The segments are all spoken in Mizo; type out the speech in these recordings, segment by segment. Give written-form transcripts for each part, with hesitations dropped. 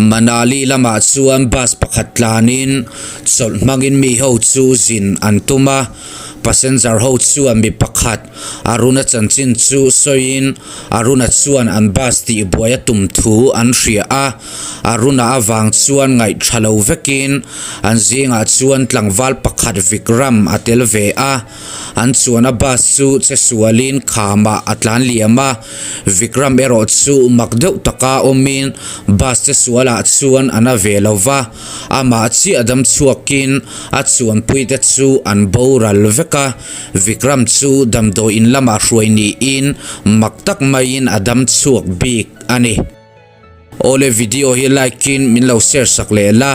Manali lamah chuan bus pakhat tlanin chawlh hmangin mi ho chu zin an tum a, passenger ho chuan mi pakhat Aruna chanchin chu sawiin Aruna chuan an bus tihbuai a tum thu an hria a, Aruna avang chuan ngaih tha lo vekin an zingah chuan tlangval pakhat Vikram a tel ve a, an chuan a bus chu che sualin khamah a tlan liam a, Vikram erawh chu mak deuh taka awmin bus che sualah chuan a na ve lo va, amah chiah dam chhuakin a chuanpuite chu an boral vek a. Vikram chu damdawi in lamah hruai niin mak tak maiin a dam chhuak bik a ni. Awle video hi like in min lo share sak leh la,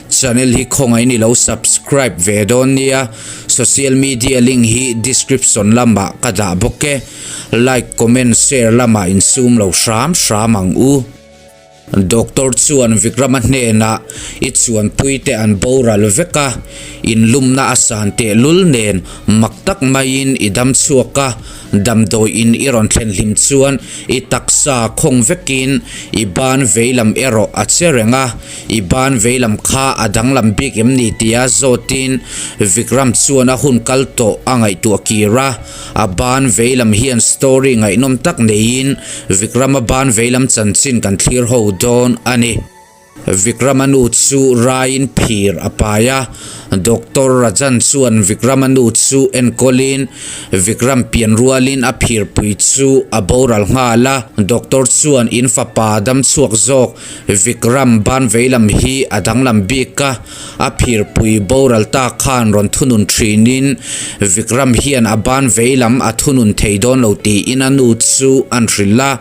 channel hi khawngaih in i lo subscribe ve dawn nia, social media link hi description lamah ka dah bawk e, like comment share lamah insum lo hram hram ang u. Doctor chuan Vikrama hnenah, I chuanpuite an boral vek a, inlumna a san tehlul nen mak tak maiin i dam chhuak a, damdawi in i rawn thlen hlim chuan i taksa khawng vekin i ban veilam erawh a che reng a, i ban veilam kha a danglam bik em ni tia zawtin Vikram chuan a hun kal tawh a ngaihtuah kir a. A ban veilam hian story ngaihnawm tak neiin Vikrama ban veilam chanchin kan thlir ho dawn a ni. Vikrama nu chu raiin phir a pai a, Doctor Rajan chuan Vikrama nu chu enkawlin Vikram pian rualin a phirpui chu a boral nghal a, Doctor chuan in fapa dam chhuak zawk Vikram ban veilam hi a danglam bik a, A phirpui boral ta khan rawn thunun thinin Vikram hian a ban veilam a thunun thei dawn lo tiin a nu chu an hrilh a.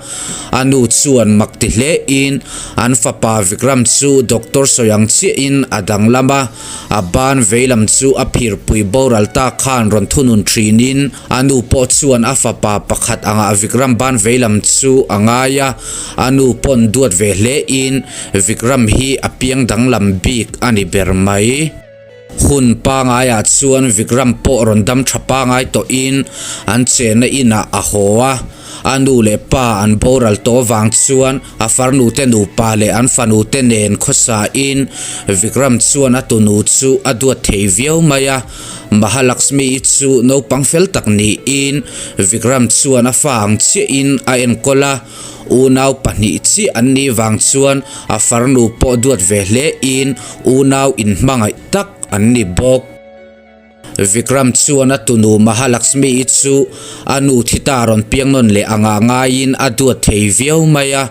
A nu chuan mak ti hlein an fapa Vikram chu doctor sawi ang chiahin a danglam a, a ban veilam chu a phirpui boral ta khan rawn thunun thinin a nu pawh chuan a fapa pakhat angah Vikram ban veilam chu a ngai a, a nu pawn duat ve hlein Vikram hi a piang danglam bik a ni ber mai. Hun pangaiah chuan Vikram pawh rawn dam tha pangai tawhin an chenna inah a haw a, a nu leh pa an boral tawh vang chuan a farnu te nupa leh an fanu te nen khawsain Vikram chuan a tunu chu a duat thei viau mai a. Mahalaxmi-i chu naupang fel tak niin Vikram chuan a fa ang chiahin a enkawl a. Unau pahnih chiah an nih vang chuan a farnu pawh duat ve hle in unau inhmangaih tak an ni bawk. Vikram chuan a tunu Mahalaxmi-i chu a nu thi ta rawn piang nawn leh anga ngaiin a duat thei viau mai a.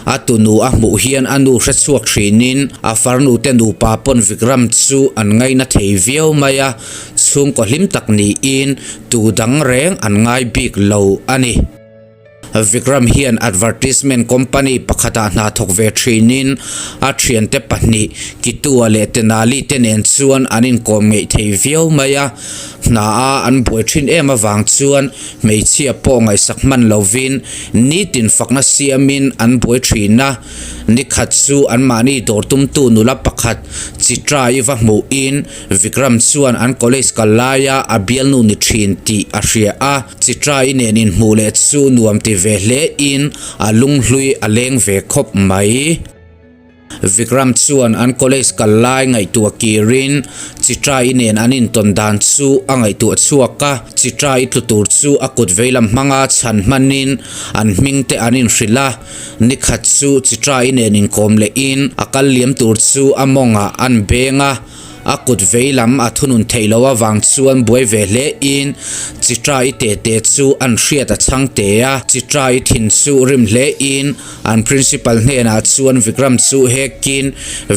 A tunu a hmuh hian a nu hre chhuak thinin a farnu te nupa pawn Vikram chu an ngaina thei viau mai a, chhungkaw hlim tak niin tu dang reng an ngai bik lo a ni. Vikram hian advertisement company pakhatah hna thawk ve thinin a thiante pahnih Kitua leh Tenali te nen chuan an inkawm ngeih thei viau mai a. Hna a an buai thin em avang chuan hmeichhia pawh ngaihsak hman lovin nitin fakna siamin an buai thin a. Nikhat chu anmahni dawr tumtu nula pakhat Chitra-i va hmuhin Vikram chuan an college kal laia a bialnu ni thin tih a hria a, Chitra-i nen inhmuh leh chu nuam ti ve hle in a lunghlui a leng ve khawp mai. Vikram chuan an college kal lai ngaihtuah kirin Chitra-i nen an intawn dan chu a ngaihtuah chhuak a, Chitra-i tlu tur chu a kut veilam hmanga chhan hmanin an hming te an inhrilh a, nikhat chu Chitra-i nen inkawm lehin a kal liam tur chu a mawngah an beng a. A kut vei lam a thunun theih loh avang chuan buai ve hle in Chitra-i tete chu an hriat a chhang te a. Chitra-i thin chu rim hle in an principal hnenah chuan Vikram chu hekin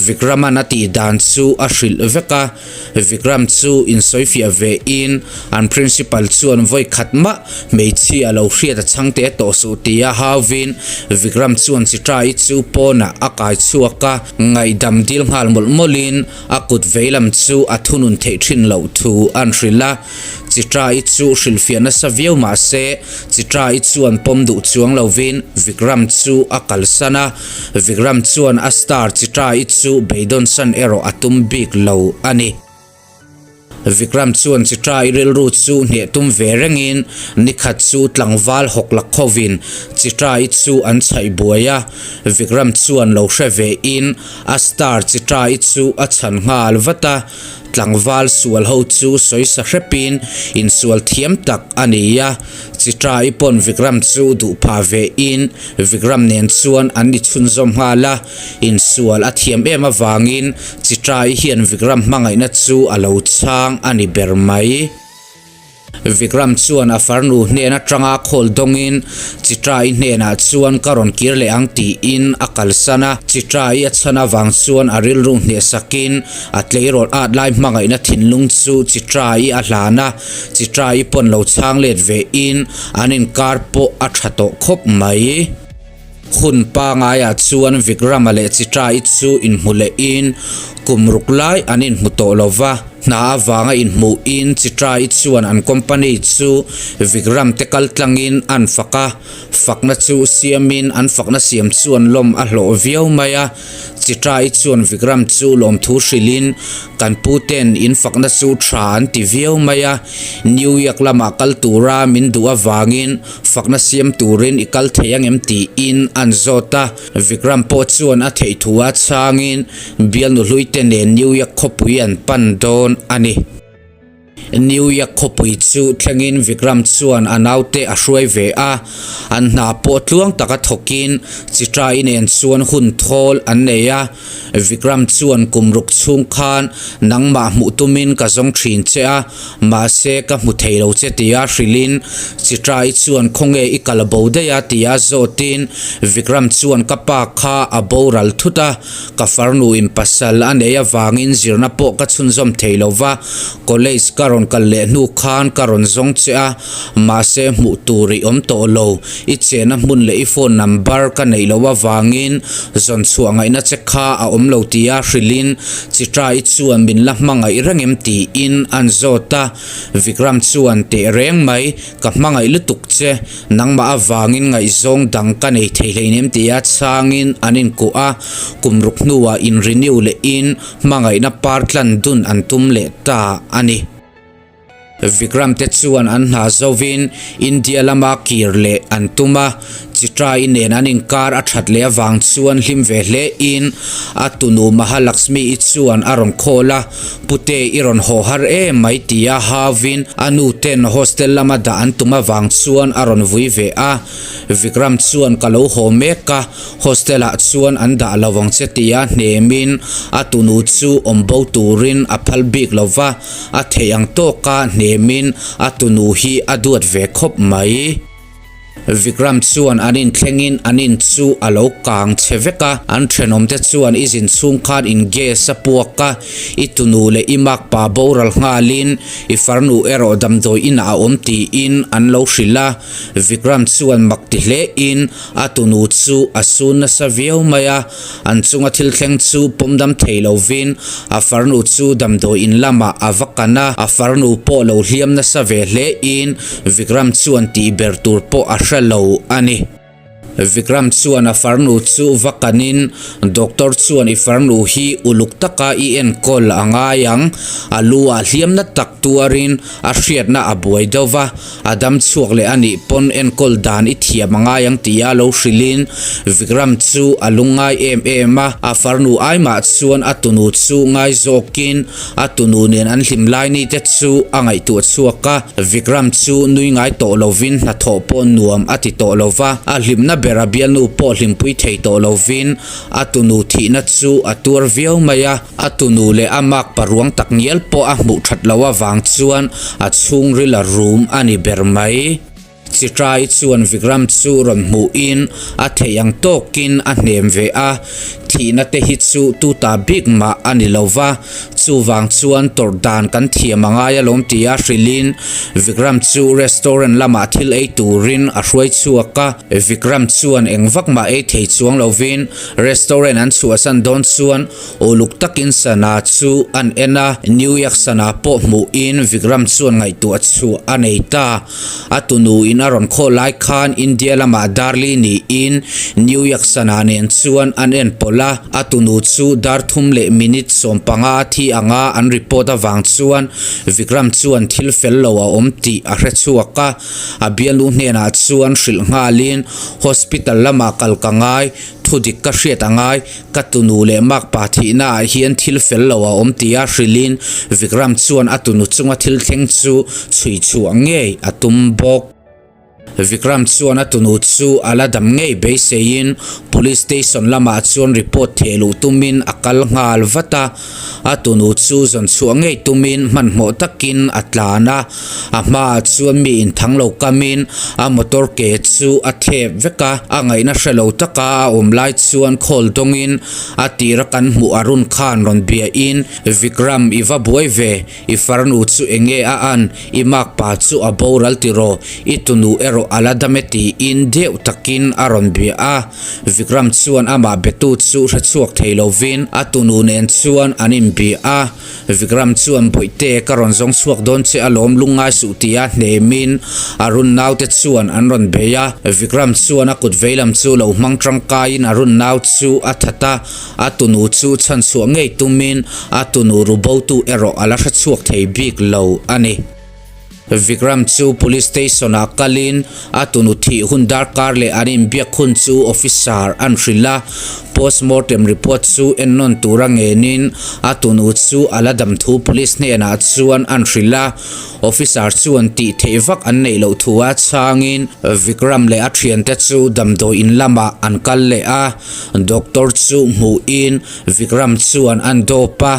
Vikraman a tih dan chu a hrilh vek a. Vikram chu insawifiah ve in an principal chuan vawi khat mah hmeichhia a lo hriat a chhang te tawh suh tia hauvin Vikram chuan Chitra-i chu pawnah a kai chhuak a. Ngaihdam dil nghal mawlh mawlhin a kut veilam chu a thunun theih thin loh thu an hrilh a, Chitra-i chu hrilhfiah nasa viau mah se Chitra-i chuan pawm duh chuang lovin Vikram chu a kalsan a, Vikram chuan a star Chitra-i chu beidawnsan erawh a tum bik lo a ni. Vikram chuan Chitra-i rilru chu hneh tum ve rengin nikhat chu tlangval hawk lak khovin Chitra-i chu an chhaih buai a, Vikram chuan lo hre ve in a star Chitra-i chu a chhan nghal vat a, tlangval sual ho chu sawi sa hrepin insual thiam tak a ni a, Chitra-i pawn Vikram chu duh phah ve in Vikram nen chuan an ni chhunzawm nghal a, insual a thiam em avangin Chitra-i hian Vikram hmangaihna chu a lo chhang a ni ber mai. Vikram chuan a farnu hnen atanga khawl dawngin Chitra-i hnenah chuan ka rawn kir leh ang tiin a kalsan a. Chitra-i a chhan avang chuan a rilru hnehsakin a tleirawl at lai hmangaihna thinlung chu Chitra-i a hlan a. Chitra-i pawn lo chhang let ve in an inkar pawh a tha tawh khawp mai. Hun pangaiah chuan Vikrama leh Chitra-i chu inhmu leh in kum ruk lai an inhmu tawh lo va. Hna avanga inhmuh in Chitra-i chuan an company chu Vikram te kal tlangin an fak a, fakna chu siamin an fakna siam chuan lawm a hlawh viau mai a. Chitra-i chuan Vikram chu lawmthu hrilhin kan pu ten in fakna chu tha an ti viau mai a, New York lamah kal tura min duh avangin fakna siam turin i kal thei angem tiin an zawt a. Vikram pawh chuan a theih thu a chhangin bialnu hluite nen New York khawpui an pan dawn a ni. New York khawpui chu thlengin Vikram chuan a naute a hruai ve a, an hna pawh tluang taka thawkin Chitra-i nen chuan hun thawl an nei a. Vikram chuan kum ruk chhung khan nangmah hmuh tumin ka zawng thin che a, mahse ka hmu thei lo che tia hrilhin Chitra-i chuan khawnge i kal bo daih a tia zawtin Vikram chuan ka pa kha a boral thut a, Ka farnu in pasal a nei avangin zirna pawh ka chhunzawm thei lo va, college ka rawn kal leh hnu khan ka rawn zawng che a, mahse hmuh tur i awm tawh lo, i chena hmun leh i phone number ka neih loh avangin zawn chhuah ngaihna che kha a awm lo tia hrilhin Chitra-i chuan min la hmangaih reng em tiin an zawt a, Vikram chuan teh reng mai, ka hmangaih lutuk che. Nangmah avangin ngaihzawng dang ka nei thei hleinem tia chhangin an inkuh a, kum ruk hnuah in renew lehin hmangaihna par tlan dun an tum leh ta a ni. Vikram te chuan an hna zovin India lama kir leh an tum a, Chitra-i nen an inkar a that leh avang chuan hlim ve hle in a tunu Mahalakshmi-i chuan a rawn khawl a, Pute i rawn haw har em mai tia hauvin a nu ten hostel lama dah an tum avang chuan a rawn vui ve a. Vikram chuan ka lo haw mek a, hostel ah chuan an dah lo ang che tia hnemin a tunu chu awm bo turin a phal bik lo va, a theih ang tawka hnemin a tunu hi a duat ve khawp mai. Vikram chuan an inthlengin an in chu a lo kang chhe vek a, an thenawmte chuan i zin chhung khan in gas a puak a, i tunu leh i makpa boral nghalin i farnu erawh damdawi inah a awm tiin an lo hrilh a. Vikram chuan mak ti hlein a tunu chu a sun nasa viau mai a, An chunga thil thleng chu pawm dam thei lovin a farnu chu damdawi in lamah a va kan a, a farnu pawh lo hliam nasa ve hle in Vikram chuan tih ber tur pawh a hre lo a ni. Vikram chuan a farnu chu va kanin Doctor chuan i farnu hi uluk taka i enkawl a ngai ang, a lu ah hliamna tak tuarin a hriatna a buai deuh va, A dam chhuak leh a nih pawn enkawl dan i thiam a ngai ang tia lo hrilhin Vikram chu a lungngai em em a, a farnu ai mah chuan a tunu chu ngai zawkin a tunu nen an hlim lai ni te chu a ngaihtuah chhuak a. Vikram chu nui ngai tawh lovin hnathawh pawh nuam a ti tawh lo va, a hlimna ber a bialnu pawh hlimpui thei tawh lovin a tunu thihna chu a tuar viau mai a. A tunu leh a mak paruang tak ngial pawh a hmuh that loh avang chuan a chhungril a rum a ni ber mai. Chitrai chuan Vikram chu rawn hmuhin a theih ang tawkin a hnem ve a, thihna te hi chu tu ta bik mah a ni lo va, chuvang chuan tawrh dan kan thiam a ngai alawm tia hrilhin Vikram chu restaurant lamah thil ei turin a hruai chhuak a. Vikram chuan eng vak mah ei thei chuang lovin Restaurant an chhuahsan dawn chuan uluk takin sana chu an en a, New York sana pawh hmuhin Vikram chuan ngaihtuah chhuah a nei ta. A tunu in a rawn khaw lai khan India lamah Darli niin New York sana nen chuan an en pawlh a. a, a tunu chu dar thum leh minute 15 a thi anga an report avang chuan Vikram chuan thil fel lo a awm tih a hre chhuak a, a bialnu hnenah chuan hrilh nghalin hospital lamah kal ka ngai, thu dik ka hriat a ngai, ka tunu leh makpa thihna ah hian thil fel lo a awm tia hrilhin Vikram chuan a tunu chunga thil thleng chu chhui chhuah ngei a tum bawk. Vikram chuan a tunu chu a la dam ngei beiseiin Police Station lamah chuan report theh luh tumin a kal nghal vat a, a tunu chu zawn chhuah ngei tumin hmanhmawh takin a tlan a, a hmaah chuan mi inthang lo kamin a motor ke chu a thep vek a, a ngaihna hre lo taka a awm lai chuan khawl dawngin a tira kan hmuh Arun khan rawn biain Vikram i va buai ve I farnu chu enge a an, i makpa chu a boral tiraw, i tunu erawh a la dam e tiin deuh takin a rawn bia a. Vikram chuan amah betu chu hre chhuak thei lovin a tunu nen chuan an inbia a. Vikram chuan Bawihte ka rawn zawng chhuak dawn che alawm lungngai suh tia hnemin Arun naute chuan an rawn bei a. Vikram chuan a kut veilam chu lo hmang tangkaiin Arun nau chu a that a. A tunu chu chhanchhuah ngei tumin a tunu ru botu erawh a la hre chhuak thei bik lo a ni. Vikram chu Police Station ah kalin a tunu thih hun darkar leh an inbiak hun chu officer an hrilh a, postmortem report chu ennawn tura ngenin a tunu chu a la dam thu Police hnenah chuan an hrilh a. Officer chuan tih theih vak an neih loh thu a chhangin Vikram leh a thiante chu damdawi in lamah an kal leh a. Doctor chu hmuhin Vikram chuan an dawp a,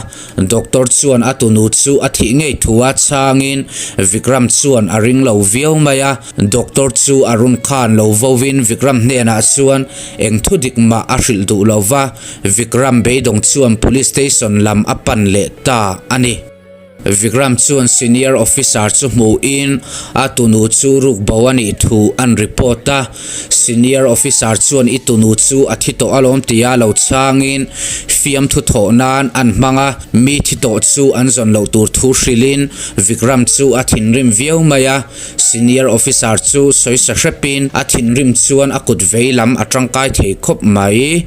doctor chuan a tunu chu a thih ngei thu a chhangin Vikram chuan a ring lo viau mai a, doctor chu a run khan lo vovin Vikram hnenah chuan eng thu dik mah a hrilh duh lo va, Vikram beidawng chuan police station lam a pan leh ta a ni. Vikram chuan senior officer chu hmuhin a tunu chu ruk bo a nih thu an report a. Senior officer chuan i tunu chu a thi tawh alawm tia lo chhangin fiamthu thawh nan an hmang a, mi thi tawh chu an zawn loh tur thu hrilhin Vikram chu a thinrim viau mai a. Senior officer chu sawisa hrepin a thinrim chuan a kut vei lam a tangkai thei khawp mai.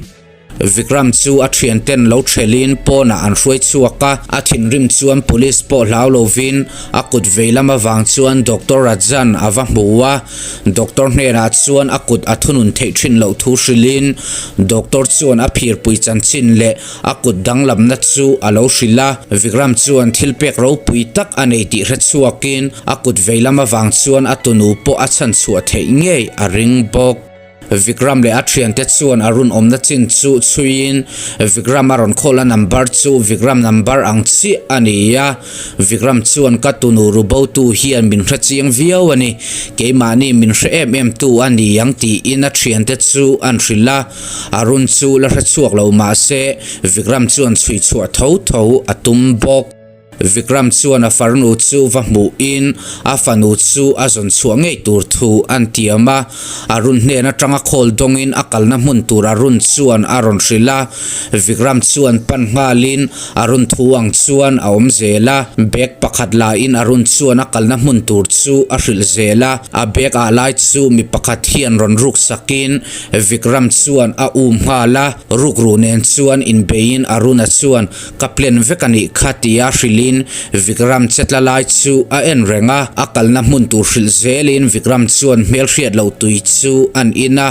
Vikram chu a thianten lo thelin pawnah an hruai chhuak a, a thinrim chuan police pawh hlau lovin a kut vei lam avang chuan Doctor Rajan a va hmu a, doctor hnenah chuan a kut a thunun theih thin loh thu hrilhin doctor chuan a phirpui chanchin leh a kut danglamna chu a lo hrilh a, Vikram chuan thil pek ropui tak a nei tih hre chhuakin a kut vei lam avang chuan a tunu pawh a chhanchhuah theih ngei a ring bawk. Vikram leh a thiante chuan a run awmna chin chu chhuiin Vikram a rawn call a number chu Vikram number ang chiah a ni a, Vikram chuan ka tunu ru botu hian min hre chiang viau a ni, keimahni min hre em em tu a ni ang tiin a thiante chu an hrilh a, Arun chu la hre chhuak lo mahse Vikram chuan chhui chhuah tho tho a tum bawk. Vikram chuan a farnu chu va hmuhin a fanu chu a zawn chhuah ngei tur thu an tiam a. Arun hnen atanga khawl dawngin a kalna hmun tur Arun chuan a rawn hrilh a. Vikram chuan pan nghalin Arun thu ang chuan a awm zel a. Bag pakhat lain Arun chuan a kalna hmun tur chu a hrilh zel a. A bag ah lai chu mi pakhat hian rawn ruk sakin Vikram chuan a um nghal a. Rukru nen chuan inbeiin Arun-a chuan Ka plan vek a nih kha tia hrilhin Vikram che tla lai chu a en reng a, a kalna hmun tur hrilh zelin Vikram chuan hmelhriat loh tui chu an in a,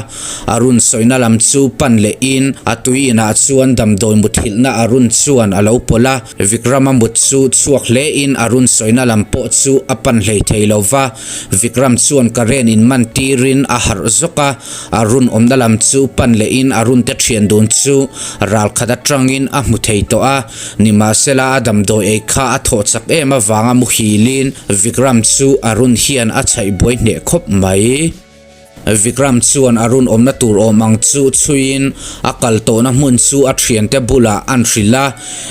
Arun sawina lam chu pan lehin a tui inah chuan damdawi muthilhna Arun chuan a lo pawlh a, Vikram a mut chu chhuak hlein Arun sawina lam pawh chu a pan hlei thei lo va, Vikram chuan current in man tirin a harh zawk a, Arun awmna lam chu pan lehin Arun te thian dun chu ral khat atangin a hmu thei tawh a, nimahsela a damdawi ei kha a thawh chak em avanga muhilin Vikram chu Arun hian a chhaih buai hneh khawp mai. Vikram chuan Arun awmna tur awm ang chu chhuiin a kal tawhna hmun chu a thiante bulah an hrilh a,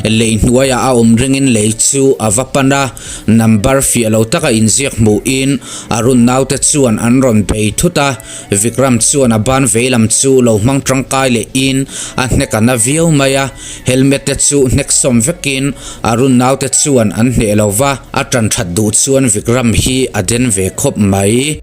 lei hnuaiah a awm ringin lei chu a va pan a, number fiah lo taka inziak hmuhin Arun naute chuan an rawn bei thut a, Vikram chuan a ban veilam chu lo hmang tangkai lehin a hnek a na viau mai a, helmet te chu hnek sawm vekin Arun naute chuan an hneh lo va, a tan that duh chuan Vikram hi a den ve khawp mai.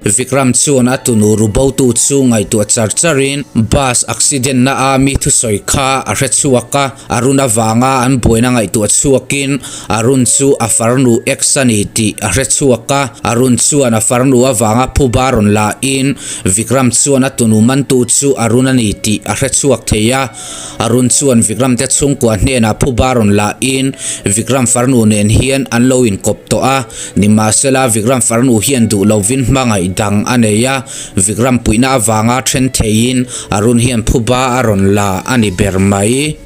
Vikram chuan a tunu rubotu chu ngaihtuah char charin bus accident na a mi thusawi kha a hre chhuak a, Arun avanga an buaina ngaihtuah chhuakin Arun chu a farnu ex a ni tih a hre chhuak a, Arun chuan a farnu avanga phuba rawn la in Vikram chuan a tunu mantu chu Arun a ni tih a hre chhuak thei a. Arun chuan Vikram te chhungkua hnenah phuba rawn la in Vikram farnu nen hian an lo inkawp tawh a, nimahsela Vikram farnu hian duh lovin hmangaih dang a nei a, Vikram puihna avanga then theiin Arun hian phuba a rawn la a ni ber mai.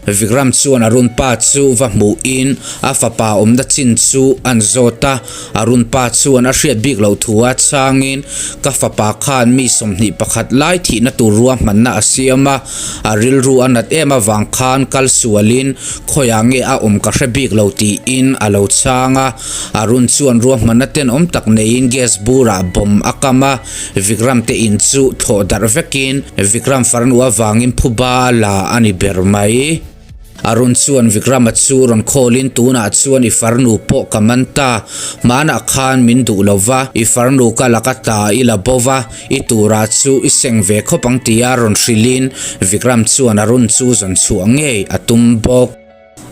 Vikram chuan Arun pa chu va hmuhin a fapa awmna chin chu an zawt a, Arun pa chuan a hriat bik loh thu a chhangin ka fapa khan mi 21 lai thihna tur ruahmanna a siam a, A rilru a nat em avang khan kal sualin khawiah nge a awm ka hre bik lo tiin a lo chhang a. Arun chuan ruahmanna tenawm tak neiin gas burah bomb a kam a, Vikram te in chu thlawh darh vekin Vikram farnu avangin phuba a la a ni ber mai. Arun chuan Vikrama chu rawn khawlin tunah chuan i farnu pawh ka man ta, hmanah khan min duh lo va, i farnu ka laka ta i la bo va, i tura chu i seng ve khawp ang tia rawn hrilhin Vikram chuan Arun chu zawn chhuah ngei a tum bawk.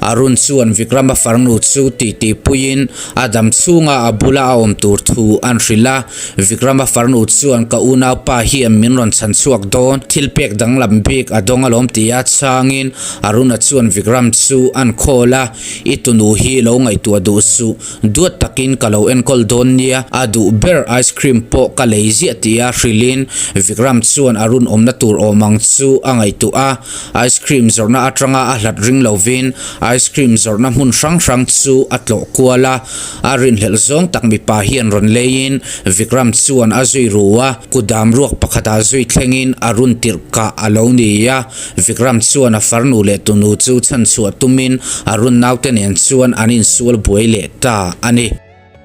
Arun chuan Vikrama farnu chu titi puiin a dam chhunga a bula a awm tur thu an hrilh a, Vikrama farnu chuan ka unaupa hian min rawn chhan chhuak dawn, thil pek danglam bik a dawng alawm tia chhangin Aruna chuan Vikram chu an khawl a, I tunu hi lo ngaihtuah duh suh, duat takin ka lo enkawl dawn nia, a duh ber ice cream pawh ka lei ziah tia hrilhin Vikram chuan Arun awmna tur awm ang chu a ngaihtuah a, ice cream zawrhna atanga a hlat ring lovin ice cream zawrhna hmun hrang hrang chu a tlawh kual a, A rinhlelh zawng tak mipa hian rawn leiin Vikram chuan a zui ru a, kudam ruak pakhatah zui thlengin a run tirh kah a lo ni a. Vikram chuan a farnu leh tunu chu chhanchhuah tumin a run naute nen chuan an insual buai leh ta a ni.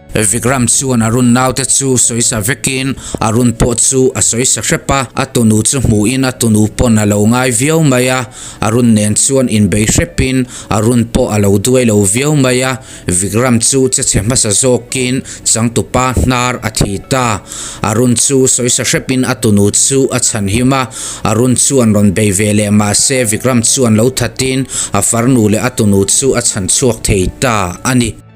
Vikram chuan a run naute chu sawisa vekin a run pawh chu a sawisa hrep a, a tunu chu hmuhin a tunu pawn a lo ngai viau mai a, a run nen chuan inbei hrepin a run pawh a lo duai lo viau mai a. Vikram chu che chhe hmasa zawkin changtupa hnar a thi ta. Arun chu sawisa hrepin a tunu chu a chhan him a, Arun chuan rawn bei ve leh mahse Vikram chuan lo thatin a farnu leh a tunu chu a chhan chhuak thei ta a ni.